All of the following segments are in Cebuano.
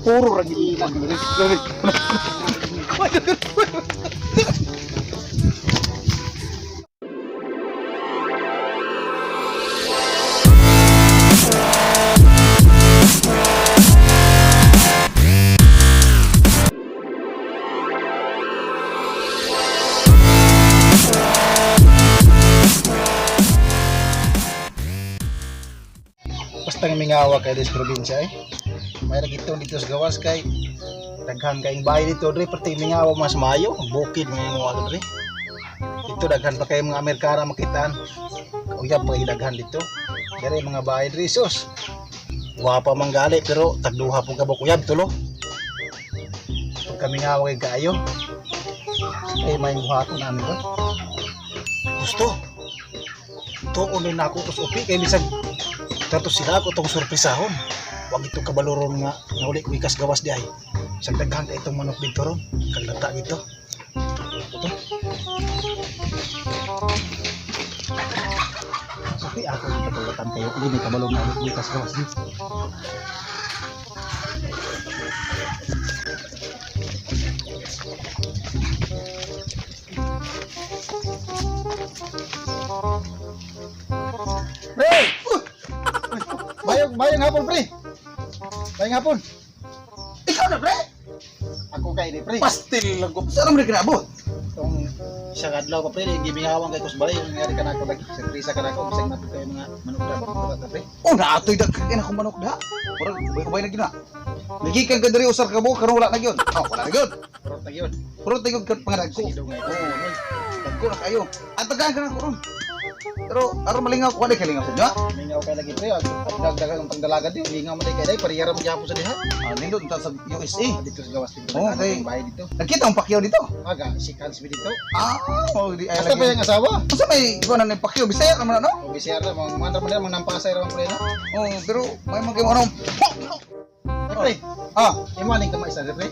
Puro ra gid. Basta nga mingawa kay des probinsya eh. May ra gito dito sa gawas kay daghan kayong bahay dito dre, perti mingawa mas maayo, bukid mga mga dre. Dito daghan pa kay mga Amerikana makitaan. Uyab pa kay daghan dito. Dere mga bahay dre sus. Gwapa man gali pero tagduha pong kabok uyab tulo. Pag kami nga kay kaayo. Kay may buhaton namin ron. Gusto. Tuon din ako tos upi kay bisag kato sila ako tong surprisahon. Wag itong kabaluron nga nauli ko ikas gawas di ay. Sa daghan kay itong manok dito ron. Kaglata dito. Ito. Supi ako yung katulatan kayo. Hindi may kabalo nga ulit ikas gawas dito. Pre! Bayong, bayong hapon, pre! Bayong hapon! Ikaw na pre. Ako kay ni pre. Pastil lang ko. Saan mo kinaabot? Itong isang adlaw pa pre, gibingawang kay Kusbalay, yung nangyari ka na ako, lagi, surpresa ka na ako, bisag napit kayo mga manok na, mga pre. Oh, naatoy daghan akong manok da. Murag ubay-ubay na gina. Nagikan ka diri usar ka mo karon wala na gyud. Oh, wala na gyud. Pero tag yun. Pero tingog ka pangadagko. Sige daw nga ito. Oo, dagko na kayo. At tagaan ka na ko ron. Pero aron malingaw ko wala kalingaw sa diha. Mingaw kay lagi pre, at dagdagan ang pangdalaga di, mingaw man kay day, pariyara mo gyapon sa diha. Ah, nindot ta sa USA. Dito sa gawas dito. Oh, Ano okay. yung bahay dito? Nakita ang Pacquiao dito. Aga, si Hans dito. Ah, mo di ay Basta pa yung asawa. Unsa may kuan na ni Pacquiao Bisaya ka man no? O bisaya ra, mga mga man mga nampasay ra man pre na. Oh, pero may mga ano. Eh, pre, Ah, imo aning kamay sa pre.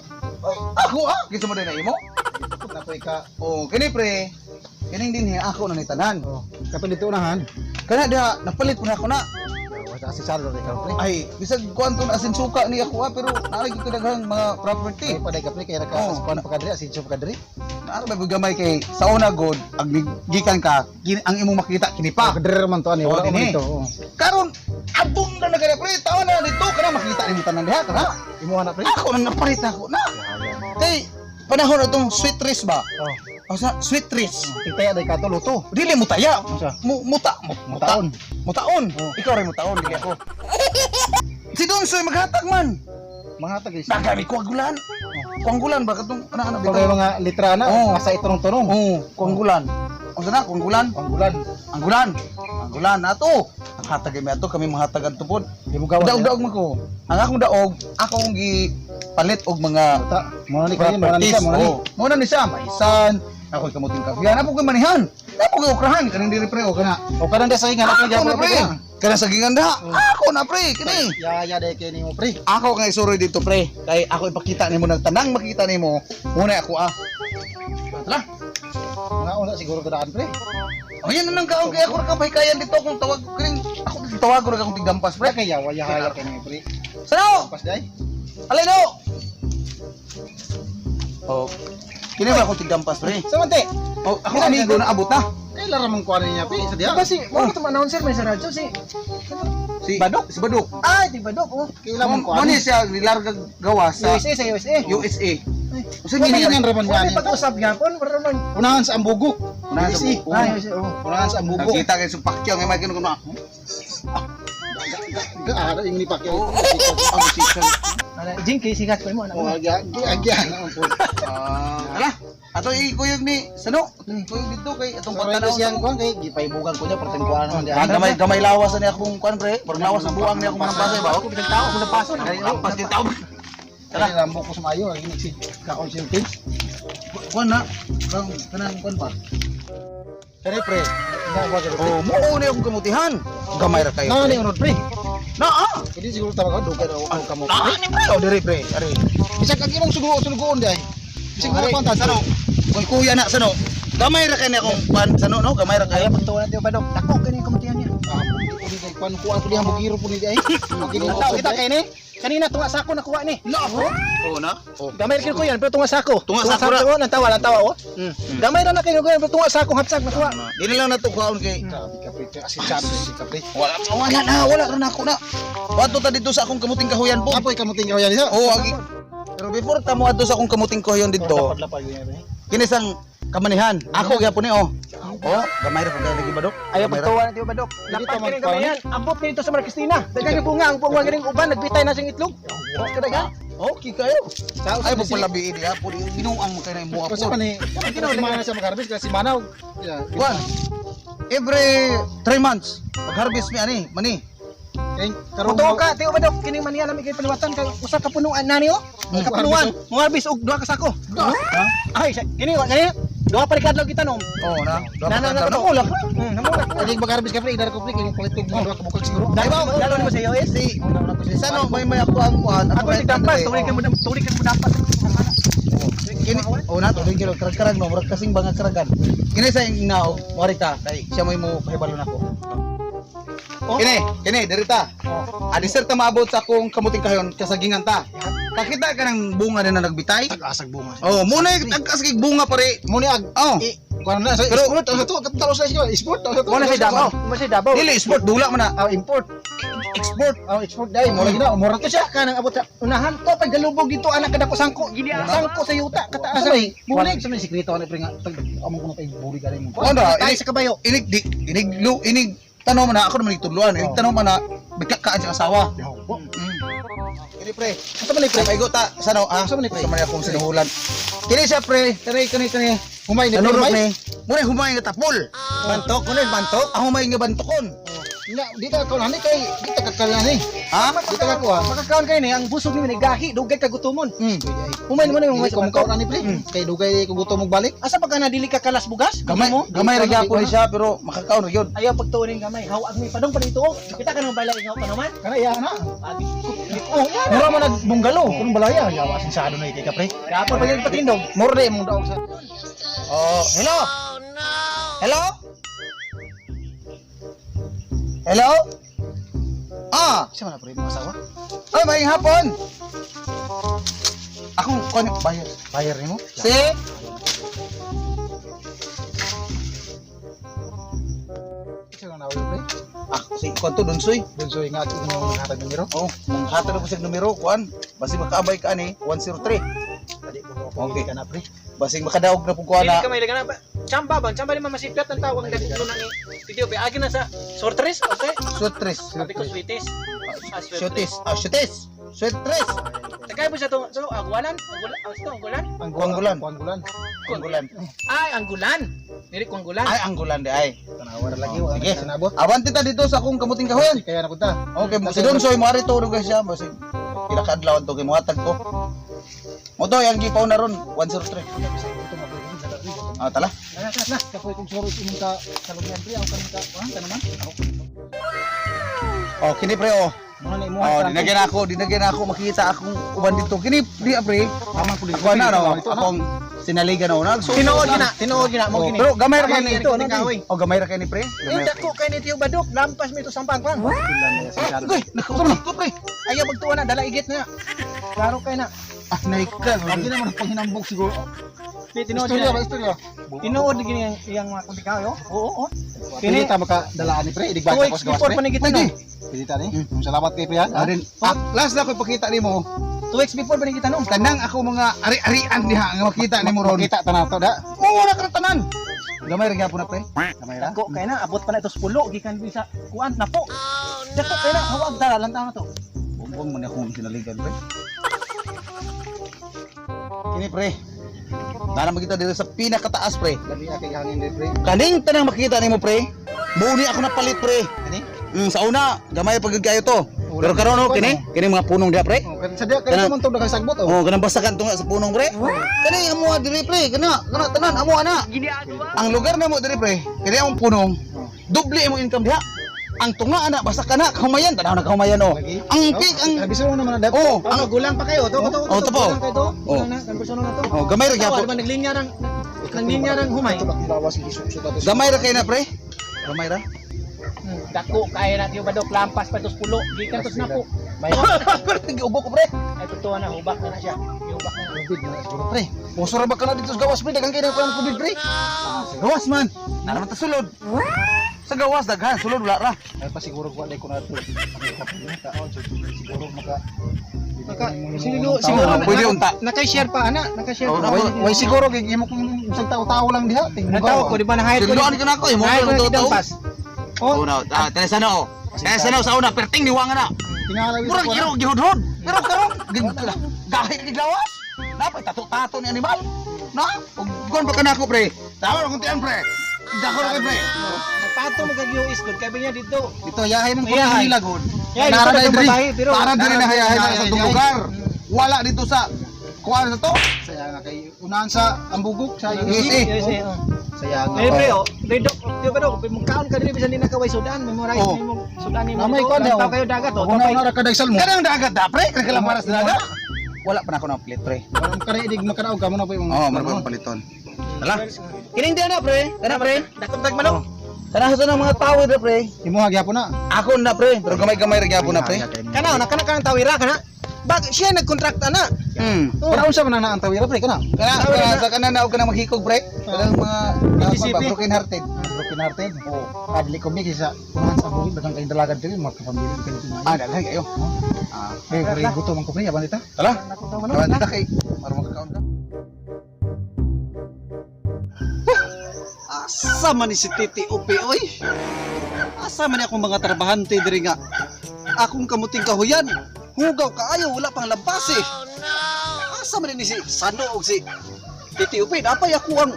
ako ah, kinsa mo din na imo? Na ko ka. Oh, kini pre. Kining dinhi ako na ni tanan. Oh, kato dito unahan. Kana diha napalit po na ako na. Wala si Sardo ikaw pre. Ay, bisag kuan to na asin suka ni ako ah, pero naa gyud ko daghang mga property. Kay paday ka pre, kay ra ka Oh. sa kuan pa kadri, asinso pa kadri. Naa ba gamay kay sa una god ag gikan ka kini, ang imong makita kini pa. Kadri ra man to ani, Oh, wala man dinhi. dito. Oh. Karon abong na na kaya pre, taon na dito kana makita nimo tanan diha kana. Imo na pre. Ako nang napalit ako na. Kay panahon na tong sweet rice ba? Oh, O sa sweet rice. titaya day ka to luto. Dili mo taya. Unsa? Mu muta mu, Mutaon. Mutaon. Oh. Ikaw rin mutaon dili ako. Si Donsoy maghatag man. Mga tag is. Dagami kuagulan. Kuanggulan ba katong ana ana Pag may mga litra na, Oh. nasa itunong-tunong. Oo, kuanggulan. Unsa na kuanggulan? Panggulan. Anggulan. Anggulan ato. Ang hatag mi ato kami mahatagan tupod. Di mo gawa. Daog-daog man ko. Ang akong daog, akong gi palit og mga Ta, mo na ni kayo, mo na ni siya, mo na ni. Oh, mo na ni siya, maisan, ako'y kamuting kahuyan, apo ko'y manihan. Apo ko'y okrahan, kaning diri pre, o kana. O kanang da sa ingan Ako ako na gyapon pre. Kana sa ginganda. Ako na pre, kini. Ya ya day kay nimo pre. Ako nga isuroy dito pre, kay ako ipakita nimo ng tanang makita nimo. Muna ako ah. Tara. Mga una siguro kadaan pre. O yan na nang kaon kay ako ra ka pahikayan dito kung tawag kining ako tawag ko ra akong tigdampas Pre pre. kay yawa yahaya kay nimo pre. Sano? Pas day. Alay no. Oh. Kini ba akong tigdampas pre? Samante. Oh, ako amigo na abot na. Kay lara man kuan niya pre sa diha. Kasi, mo ito announcer may sa radyo si Si Badok? Si Badok. Ay, di Badok oh. Kay ila man kuan. Mo ni siya nilarga gawa sa USA sa USA. USA. Usa Wala gini yan raman Wala gani. pag-usap gyapon, wala man. Unahan sa ambugo. Unahan sa USA. Ambugo. Ah, USA oh. Unahan sa ambugo. Nakita kay sa Pacquiao ngay may kuno. Gaara yung ni Pacquiao. Ang sikan. Ana, Jinky sikat ko mo ana. Oh, agya agya na ang po. Ah, ala. Ato ikuyog ni Sano. Ato ikuyog dito kay atong Pagtanaw pagtanaw siyang kuan kay gipaibugan ko niya perteng kuan naman diha. Ah, gamay gamay lawas ni akong kuan pre. Parang lawas ang buang ni akong manampasay ba? Ako bitang tao, ako paso. Lampas din tao. Tara lambo ko sumayo ang inig si ka-consulting. Kuan na. Kang kanang kuan pa. Kani pre. Na ba pre? Oh, mo ni akong kamutihan. Gamay ra kayo. Na ni unod pre. Na ah. Hindi siguro tama ka dugay raw ang kamo. Ah, ni pre. Oh, diri pre. Ari. Bisag ang imong sugo sugoon di ay. Bisag Ari, wala pa ang Sano. Kung kuya na sano. Gamay ra kay ni akong kuan sano no, gamay ra Kaya kayo. pagtuwa natin Badok. Dako kani kamutihan niya. Ah, kuan kuan ko diha bugiro po ni di ay. Tao Kita kay ni. Kanina tunga sako nakuha ni. No. Oo na. Oh. Gamay ra ko yan pero tunga sako. Tunga sako ra. Oh, nantawa, nantawa oh. Gamay ra na kayo pero tunga sako hapsag nakuha. Di na lang nato kuhaon kay Grabe ka pre. Asinsado si ka pre. wala wala na, wala ra na ako na. Wato ta dito sa akong kamuting kahuyan po. Apoy kamuting kahuyan niya. Oo, agi. Pero before ta mo adto sa akong kamuting kahuyan dito, Lapad yun eh. kini sang kamanihan. Ako gyapon ni oh. Oh, gamay ra pud lagi badok. Ayaw Gamay ra. pagtuwa na Tiyo Badok. Lapad Dito kini gamay yan. Ambot kini dito sa Maria Cristina. Daghang yung bunga ang bunga kining uban nagbitay na siyang itlog. Oh, kadaghan. Okay kayo. Sa Ay pagpalabi diha po binuang mo kay na imo Kasi po. man eh. Si Mana siya mag-harvest kasi Manaw. Yeah. Kuan. Every 3 months mag-harvest mi ani, mani. Eh, karon Totoo ka, Tiyo Badok, kining maniya nami kay paliwatan kay usa ka punuan nani oh. Kapunuan. Mo harvest og duha ka sako. Ha? Ay, kini wa kani. Duha pa rin kadlaw kita nom. Oo na. Na na na na. Namulak. Hindi mag-harvest ka pre, idar ko pre kay palit og mga kabukal siguro. Dalo dalo mo sa iyo eh. Si Una na ko siya. sa no may may ako ang kuan. Ako si dampas, tuloy ka mo tuloy ka mo dampas. Kini oh na tuloy kilo karag-karag no, murag kasing bangag karagan. Kini sa inaw, mo ta kay siya may mo pahibalo nako. Oh. Kini, kini dirita. Adi sir ta maabot sa akong kamuting kahayon kasagingan ta. Kakita ka ng bunga na nagbitay. Tag-asag bunga. Oh, muna yung tagkas kay bunga pare. Mo ni ag Oh. eh, kuan na sa Pero- sport ang to katalo sa sport ang to. Mo na sa Davao. Mo sa Davao. Dili sport dula man na. Ah, import. Export. Ah, export dai mo lagi na mura to siya. Kanang abot sa unahan to pag galubog dito anak kada ko sangko. Sangko sa yuta kataas. Asa may bulig sa may sikreto ani pre nga tag among kuno kay bulig ani mo. Ano ra? Tayo Inig sa kabayo. inig di inig lu inig tanaw man na ako naman itudluan. Inig Oh. tanaw man na bigkakaan sa asawa. Yo. Kini pre. Asa man ni pre? Pre, maigo ta sa no ah. Sa man ni pre? Sa man akong sinuhulan. Kini siya pre, kani kani kani. Humay ni pre. Nanurok Humay. ni. Muna humay nga tapol. Bantok kuno bantok. Ang humay nga bantokon. Na dito ka ni kay dito ka kalani. Ha? Dito ka kuha. Makakaon kayo ni ang busog ni gahi dugay ka gutomon. Humay mo na yung Humay humay sa ko bantok. mukha ni pre. Kay dugay ko gutom og balik. Asa pa ka na dili ka kalas bugas? Gamay Gutom mo? gamay ra gyapon ni siya pero makakaon ra gyud. Ayaw pagtuonin gamay. Hawag mi padong pa dito. oh. Kita ka nang balay nga pa naman. Kana iya na. Oh, yan. Mura man nag bungalo, kun balaya, yawa sinsado na kay ka pre. Dapat pa yung patindog. Mura na imong daog sa Oh, hello. Hello? Hello? Ah, Sa man na pre mo asawa? ay may hapon. Akong kuan bayar. Bayar nimo? Si Sa man na pre. Ah, si kuan to Dunsoy. Dunsoy nga ato mo hatag numero. Oh, manghatag ko sa numero kuan. Basig makaabay ka ani 103. Dali ko Okay. ka na pre. Basig makadaog na pug kuan Dili na. ka may na. Chamba ba? Chamba ni mama sipyat ang tawag ang dagko na ni video pe agi na sa sortres, okay? Sutres. Sabi ko sweeties. Ah, sweeties. Sutis. Ah, sutis. Sutres. Tagay po sa to, so agwalan, angulan, ah, angulan. Anggulan. Anggulan. Anggulan. Ay, anggulan. Dili ko anggulan. Ay, anggulan di ay. Tanawa na lagi wa Sige. sinabot. Abante ta dito sa akong kamuting kahoyan. Kaya na punta. Okay, si Dunsoy mo ari to guys siya basig pila ka adlaw to kay mohatag ko. Mo to yang gipaw na ron 103. Ah, tala. Na na na kapoy kong suro imong ka kalugyan pre ako kaning ka kuan ka naman. Oh, kini pre oh. Mga na Oh, dinagyan ako makita akong uban dito. Kini di pre. Tama ko Ako na no, akong sinaligan no. Nagsuot. Tinuod gina, tinuod gina mo Oh, gini. pero gamay ra kay ni. Ito, ano, kahoy. Oh, gamay ra kay ni pre. Eh, Gamay. dako kay ni Tio Badok, lampas mi ito sampang pang. Uy, nakuha ko pre. Ayaw magtuwa na, dala igit na. Klaro kay na. Ah, naika. Hindi naman ang panghinambog siguro. Di tinuod Istorya gina. ba istorya? Tinuod gini ang iyang mga kundi kayo. Oo, oo. Kini Kini ta maka dalaan ni pre idig two bata ko weeks sa gawas before pre. pa ni kita no. Pili ta ni. Salamat kay pre ha. Ah, din. Ah, last na ko ipakita nimo. 2 weeks before pa ni kita no. Tanang ako mga ari-arian diha nga makita nimo ron. Makita ta na to da. Oo, na ka tanan. Gamay ra gyapon na pre. Gamay ra. Dako kay na, abot pa na ito 10 gikan din sa kuan na po. Dako kay na, hawag dala lang tama to. Bumbong man akong sinaligan pre. Kini pre. Nana makita dito sa pinakataas pre. Labi kay hangin di pre. Kaning tanang makita nimo pre. Muni ako napalit pre. Kani? Sa una, gamay pag kayo to. Pero karon oh, kini, kini mga punong diha pre. Oh, kan sadya kay man to daghang sagbot oh. Oh, kanang basakan to nga sa punong pre. Kani amo diri pre, kana kana tanan amo ana. Ang lugar namo diri pre, kini among punong. Doble imong income diha. Ang tunga ana basta kana kahumayan, tanaw na kahumayan oh. Lagi. Ang pig ang Biso mo naman na Oh, Ang gulang pa kayo, to to. Oh, to po. Gulang kayo to. Oh. Gulang na, kan persona na to. Oh, gamay ra Tawa, gyapon. di ba naglinya rang humay. Ito ba lawas gisukso ta. Gamay ra kay na pre. Gamay ra. Dako kay na Tio Badok, lampas pa ito 10 gikan to sa napo. May Ubo ko, pre. Ay totoo na hubak na na siya. Hubak na. COVID na siguro, pre. Uso ra ba ka na dito sa gawas, pre? Daghang kayo ng COVID, pre. Sa gawas man. Naraman ta sulod. Sa gawas daghan, sulod wala ra. Ay pa siguro ko alay ko na to. Tao, siguro maka Maka siguro siguro Oh, pwede unta. Naka-share pa ana, naka-share Oh, pa. Way, way siguro kay imo kung isang tao-tao lang diha. Natawa ko di ba na-hire ko. Sildoan ka na ako, imo Na-hire ko ko totoo. ng pass. Oh, Oh, no. Ah, tara sana oh. Tara sana sa una perting niwanga na. Tingala Murag iro gihudhod. Pero karon gahi na giglawas. Napay tato-tato ni animal. Na, ug kuan pa kanako pre. Tama ra kung tiyan pre. Dako ra kay pre. Nagpato mo kag US gud kay niya dito. Dito yahay man ko Yahay. nila gud. Yahay, Nara dito na daghang diri. babae, pero Para diri na hayahay na sa Yahay, itong yahay. lugar. Wala dito sa kuan sa to. Saya nga kay unahan sa Ambugok sa USA. USA. USA. Oh. Saya nga. Eh pre, oh, dito, di ba do, mungkaon ka diri bisan di nakaway sudan, memorize Oh. nimo sudan nimo. Namay ko Lantaw daw. kayo dagat oh. Una Tapay. una ra kadag salmo. Kanang dagat da pre, kanang kalamaras dagat. Wala pa na ako ng plate pre. Parang kare dig makanaog ka mo na po yung Oo, oh, meron pa paliton. Tala. Kining diyan na pre. Tara pre. Dakop tag manok. Tara sa ng mga tawid na pre. Imo gyapon na. Ako na pre, pero gamay-gamay ra gyapon na pre. Kana na kana kanang tawira kana. Bag siya nagkontrakta na. Hmm. Oh. Pero unsa man na ang tawira pre kana? Kana kana sa kana na og kana maghikog pre. Kanang mga PGCP. broken hearted. Broken hearted. Oh, adli ko mi kaysa unahan sa Ambugok daghang kayong dalagan diri mga kapamilya kayo dito. Ah, daghan kayo. Ah, Pre, pre gutom man ko pre, aban dita. tala. Dakop tag manok. Tala dita kay para makakaon ka. Asa man ni si Titi Upi, oy? Asa man ni akong mga trabahante diri nga? Akong kamuting kahuyan. Hugaw kaayo, wala pang lampas eh. Asa man ni si Sano og si Titi Upi? Napay ako ang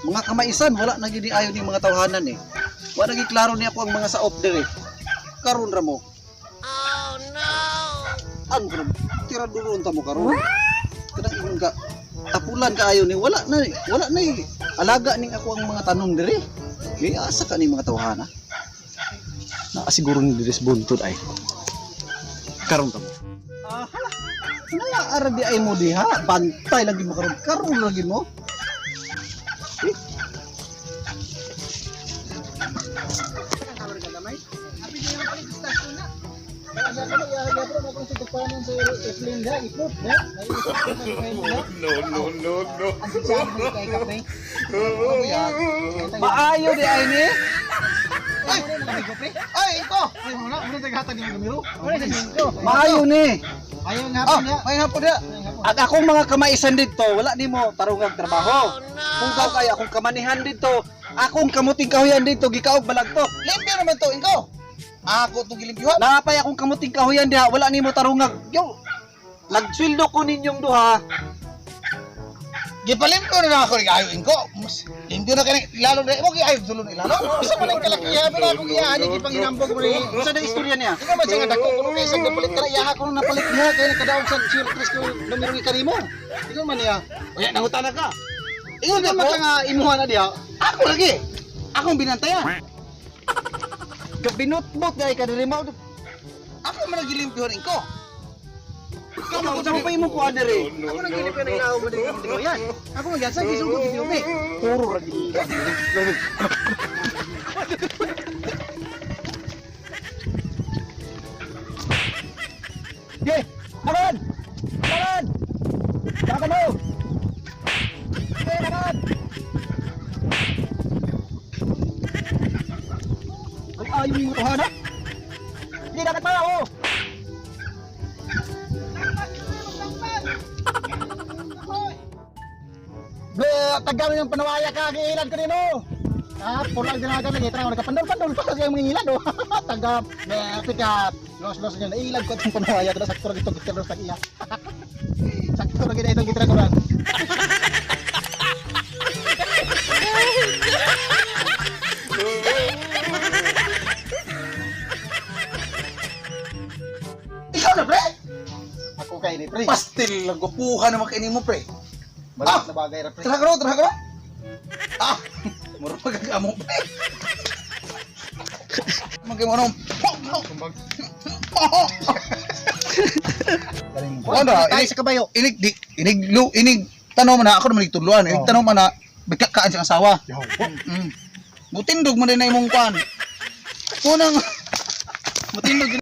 mga kamaisan, wala na gini ayo ni mga tawhanan eh. Wala gi klaro ni ako ang mga saop diri. Karon ra mo. Oh no. Ang kuno tira duron ta mo karon. Kanang ingon ka tapulan kaayo ni wala na eh. Wala na eh. Alaga ning ako ang mga tanong diri. May asa ka ni mga tawhana. Naa siguro ni diri sa buntod ay. Karon ka mo. Ah, hala. Naa ara di ay mo diha. Bantay lagi mo karon. Karon lagi mo. Maayo di ay ni. Ay, ay iko. Maayo ni. Ayaw nga Ah, po niya. may hapon dia. At akong mga kamaisan dito, wala nimo tarungang trabaho. Hugaw kay akong kamanihan dito, akong kamuting kahuyan dito gikaog balagtok. Limpyo naman to, ikaw. Ako to gilimpyuhan. Napay akong kamuting kahuyan diha, wala nimo tarungag. Yo. Nagsweldo ko ninyong duha. Gipalimpyo na ako ni ayo ingko. Mas limpyo na kani lalo na mo giayo sulod ni lalo. Usa man ang kalakihan pero akong iyahan ni panginambog mo ni. Unsa na istorya niya? Ikaw man siya nga dako kuno kay sa napalit ka na iyaha ko napalit diha kay nakadaog sa Sir Chris ko numero ni kanimo. Ikaw man niya. Uya nangutana ka. Ingon Ingon man ako. ka nga imuha na diha. Ako lagi. Akong binantayan. Gabinutbot dai ka diri mao. Ako man ang gilimpyuhan ingko. Ikaw man unsa pa imong kuha diri? Ako nang gilip na ilaw mo diri kamuting kahuyan. Ako man gyud sa gisugot dito be. Puro ra gid. Ge, aman! Aman! Baka mo! Ge, aman! Ay, ayaw mo to, ha? Hindi dapat pa, oh! Be, tagami ng panawaya ka giilan kanino. Ah, pulang dinaga lagi tanaw nagapandol-pandol pa sa mga ilan oh. Tagap, be, pikat. Los-los niya nailan ko itong panawaya to sakto ra gitong gitro sa iya. Sakto ra gid itong gitro ko ran. Ikaw na pre. Ako kay ni pre. Pastil lang gupuhan naman kay nimo pre. Balik na bagay ra pre. Tara karo, tara karo. Ah, mura pagkagamo pre. Magay mo nung. Ano, Tayo sa kabayo. Inig di inig lu inig tanaw man na ako naman igtudloan. Inig Oh. tanaw man na bigka kaan sa asawa. Mm. Mutindog man din na imong kuan. Kunang mutindog.